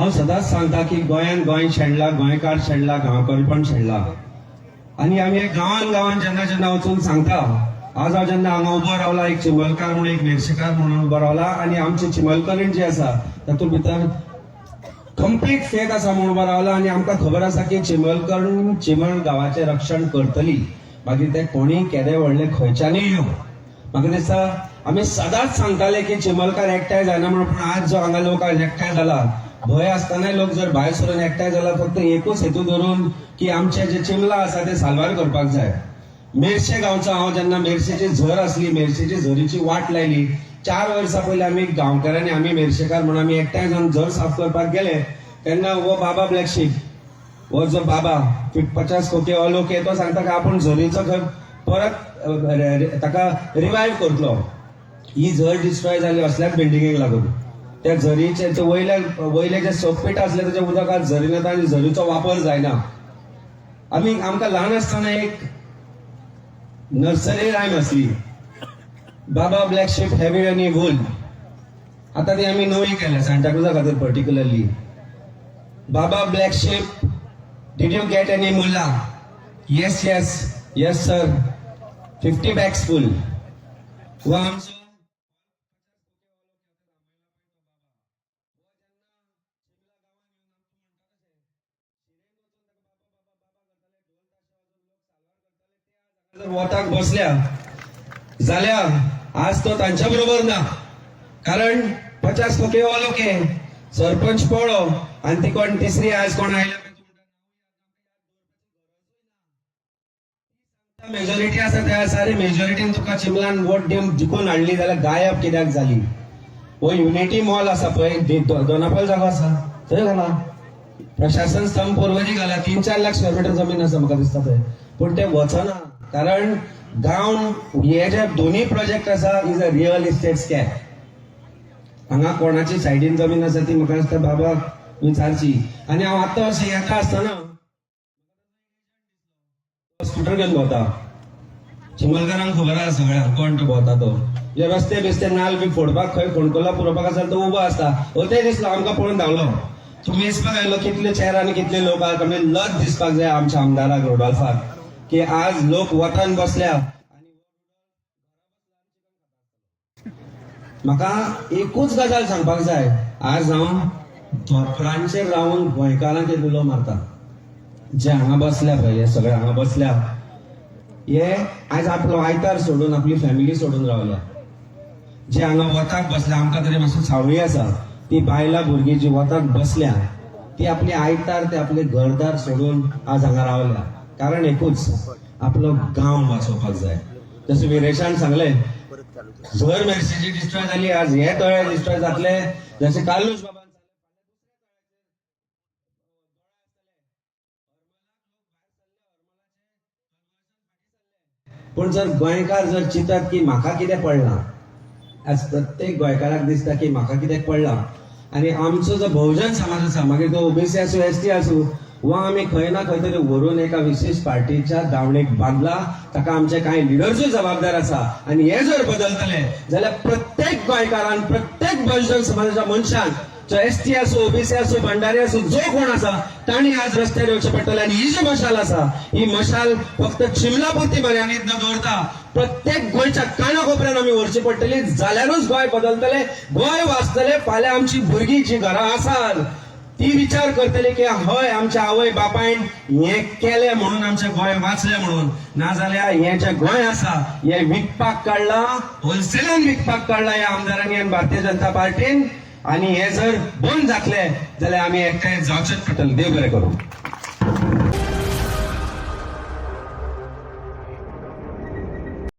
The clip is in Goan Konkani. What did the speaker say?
हांव सदांच सांगता की गोंयान गोंय शेणला, गोंयकार शेणला, गांवकारपण शेणला. आनी आमी गांवान गांवान जेन्ना जेन्ना वचून सांगता, आज हांव जेन्ना हांगा उबो रावला, एक चिमलकार म्हणून, एक मेरशेकार म्हणून उबो रावला आनी आमची चिमलकरीण जी आसा तातूंत भितर कंप्लीट फेथ आसा म्हणून उबो रावला. आनी आमकां खबर आसा की चिमलकरण चिमल गांवाचें रक्षण करतली, मागीर ते कोणीय केदे व्हडले खंयच्यानूय येवं. म्हाका दिसता आमी सदांच सांगताले की चिमलकार एकठांय जायना म्हणून, पूण आज जो हांगा लोक आज एकठांय जाला, भंय आसतनाय लोक जर भायर सरून एकठांय जाला, फक्त एकूच हेतू धरून की आमचे जे चिमला आसा ते साल्वार करपाक जाय. मेरशे गांवचो हांव, जेन्ना मेरशेची झर आसली, मेरशेची झरीची वाट लायली. 4 वर्सां पयलीं आमी गांवकारांनी, आमी मेरशेकार म्हणून आमी एकठांय जावन झर साफ करपाक गेले तेन्ना हो बाबा ब्लॅकशीप, हो जो बाबा 50 खोके ऑल ओके, तो सांगता की आपूण झरीचो खंय परत ताका रिवायव करतलो. ही झर डिस्ट्रॉय जाली असल्याच बिल्डिंगेक लागून. त्या झरीचे ते वयल्या वयले जे सोकपीठ आसले तेजे उदक आज झरीन येता आनी झरीचो वापर जायना. आमी आमकां ल्हान आसतना एक नर्सरी रायम आसली, "Baba black sheep, have you any wool?" आता ती आमी नवी केल्या सांताक्रुजा खातीर particularly, "Baba black sheep, did you get any moolah?" Yes, yes, sir, 50 bags full." व आमचो जर वताक बसल्या जाल्यार आज तो तांच्या बरोबर ना, कारण 50 खोके ऑल ओके, सरपंच पळो आनी ती कोण तिसरी आज कोण आयल्या, मेजॉरिटी आसा त्या सारी मेजॉरिटीन तुका चिमलान वोट दिवन जिखून हाडली जाल्यार गायब कित्याक जाली? हो युनिटी मॉल आसा पळय, दोनापावल जागो आसा, थंय घाला. प्रशासन स्तंभ पर्वरी घाला. 3-4 लाख स्क्वेअर मिटर जमीन आसा म्हाका दिसता थंय, पूण ते वचना, कारण गांव हे जे दोन्ही प्रोजेक्ट आसा is a real estate scam. हांगा कोणाची सायडीन जमीन आसा ती म्हाका दिसता बाबा विचारची. आनी हांव आतां अशें येता आसतना स्कुटर घेवन भोंवता. चिमलकारांक खबर आसा सगळ्यांक कोण तो भोंवता तो. जे रस्ते बिस्ते नाल बी फोडपाक खंय फोंडकुलां पुरोवपाक आसा तो उबो आसता. हो ते दिसलो, आमकां पळोवन धांवलो. तूं मेजपाक आयलो कितले चेर आनी कितले लोक आहा. म्हणजे लज दिसपाक जाय आमच्या आमदाराक रोडॉल्फाक की आज लोक वतान बसल्या. म्हाका एकूच गजाल सांगपाक जाय, आज हांव धोपरांचेर रावन गोंयकारांक एक उलो मारता. जे हांगा बसल्या पळय, हे सगळे हांगा बसल्या, हे आज आपलो आयतार सोडून, आपली फॅमिली सोडून रावल्या. जे हांगा वताक बसल्या, आमकां तरी मातशी सावळी आसा, ती बायलां भुरगीं जी वताक बसल्या ती आपली आयतार, ते आपले घरदार सोडून आज हांगा रावल्या, कारण एकूच, आपलो गांव वाचोवपाक जाय. जशें विरेशान सांगलें, झर मेरशेची डिस्ट्रॉय जाली, आज हे तळे डिस्ट्रॉय जातले. जशें कार्लूस बाबान, पूण जर गोंयकार जर चिंतत की म्हाका कितें पडलां, आज प्रत्येक गोंयकाराक दिसता की म्हाका कितें पडलां. आनी आमचो जो बहुजन समाज आसा, मागीर तो ओबीसी आसूं, एसटी आसूं, वा आमी खंय ना खंय तरी व्हरून एका विशेष पार्टीच्या दावणेक बांदला. ताका आमचे कांय लिडर्सूय जबाबदार आसा. आनी हे जर बदलतले जाल्यार प्रत्येक गोंयकारान, प्रत्येक बहुजन समाजाच्या मनशान, जो एसटी आसूं, ओबीसी आसूं, भंडारी आसूं, जो कोण आसा, तांणी आज रस्त्यार येवचें पडटलें. आनी ही जी मशाल आसा, ही मशाल फक्त चिमला पुरती मर्यादीत न दवरता प्रत्येक गोंयच्या काना कोपऱ्यान आमी व्हरची पडटली, जाल्यारूच गोंय बदलतले, गोंय वाचतले. फाल्यां आमची भुरगीं जी घरां आसात ती विचार करतली की हय, आमच्या आवय बापायन हें केलें म्हणून आमचें गोंय वाचलें म्हणून. नाजाल्यार हें जें गोंय आसा हें विकपाक काडलां, होलसेलान विकपाक काडलां ह्या आमदारांनी आनी भारतीय जनता पार्टीन. आनी हे जर बंद जातले जाल्यार आमी एकठांय जावचेच पडटलें. देव बरें करूं.